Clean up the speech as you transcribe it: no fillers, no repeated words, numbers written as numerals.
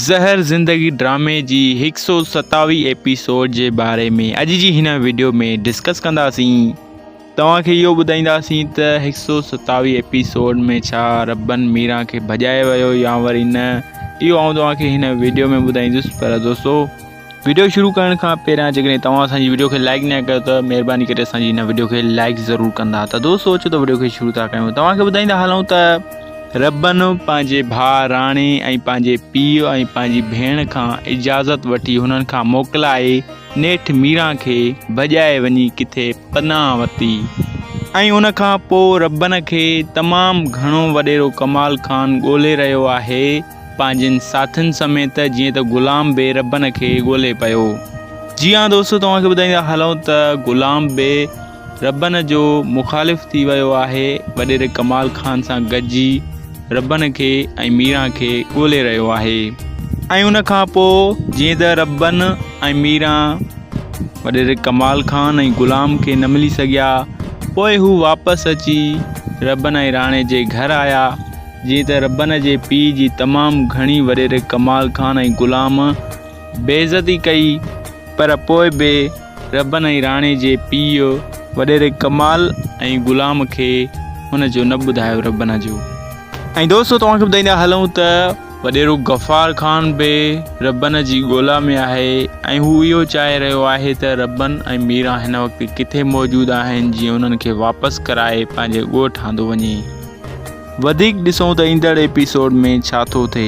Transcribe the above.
زهر زندگي ڊرامي جي هڪ سو ستاويهه ايپيسوڊ جي باري ۾ اڄ جي هن وڊيو ۾ ڊسڪس ڪنداسين. توهان کي اهو ٻڌائينداسين ته هڪ سو ستاويهه ايپيسوڊ ۾ ڇا ربن ميران کي ڀڄائي ويو يا وري نه، اهو آئون توهان کي هن وڊيو ۾ ٻڌائيندس. پر دوستو وڊيو شروع ڪرڻ کان پهريان جيڪڏهن توهان اسان جي وڊيو کي لائڪ نه ڪيو ته مهرباني ڪري اسان جي هن وڊيو کي لائڪ ضرور ڪندا. ته دوستو اچو ته وڊيو کي شروع ٿا ڪيون. توهان کي ٻڌائيندا هلون ته ربن پنهنجي ڀاء راڻي ۽ پنهنجي پيء ۽ پنهنجي ڀيڻ کان اجازت وٺي هنن کان موڪلائي نيٺ ميران کي ڀڄائي وڃي ڪٿي پناهه ورتي ۽ ان کان پوء ربن کي تمام گهڻو وڏيرو ڪمال خان ڳولي رهيو آهي. پنهنجن ساٿين سميت جيئن ته غلام به ربن کي ڳولي پيو. جي ها دوستو توهان کي ٻڌائيندا هلون ته غلام به ربن جو مخالف ٿي ويو آهي وڏيري ڪمال خان سان گڏجي ربن کي ۽ ميران کي ڳولي رهيو آهي ۽ ان کان پوء جيئن ته ربن ۽ ميران وڏيري ڪمال خان ۽ غلام کي نه ملي سگهيا پوء هو واپس اچي ربن ۽ راڻي جي گهر آيا. جيئن ته ربن جي پيء جي تمام گهڻي وڏيري ڪمال خان ۽ غلام بي عزتي ڪئي پر پوء به ربن ۽ راڻي جي پيء وڏيري ڪمال ۽ غلام کي هن جو نه ٻڌايو ربن جو. ۽ دوستو توهان کي ٻڌائيندا هلون ته وڏيرو غفار خان به ربن جي ڳولا ۾ آهي ۽ هو اهو چاهي رهيو آهي ته ربن ۽ ميران هن وقت ڪٿي موجود آهن جيئن انهن کي واپس ڪرائي پنهنجي ڳوٺ آندو وڃي. وڌيڪ ڏسون ته ايندڙ ايپيسوڊ ۾ ڇا ٿو ٿئي.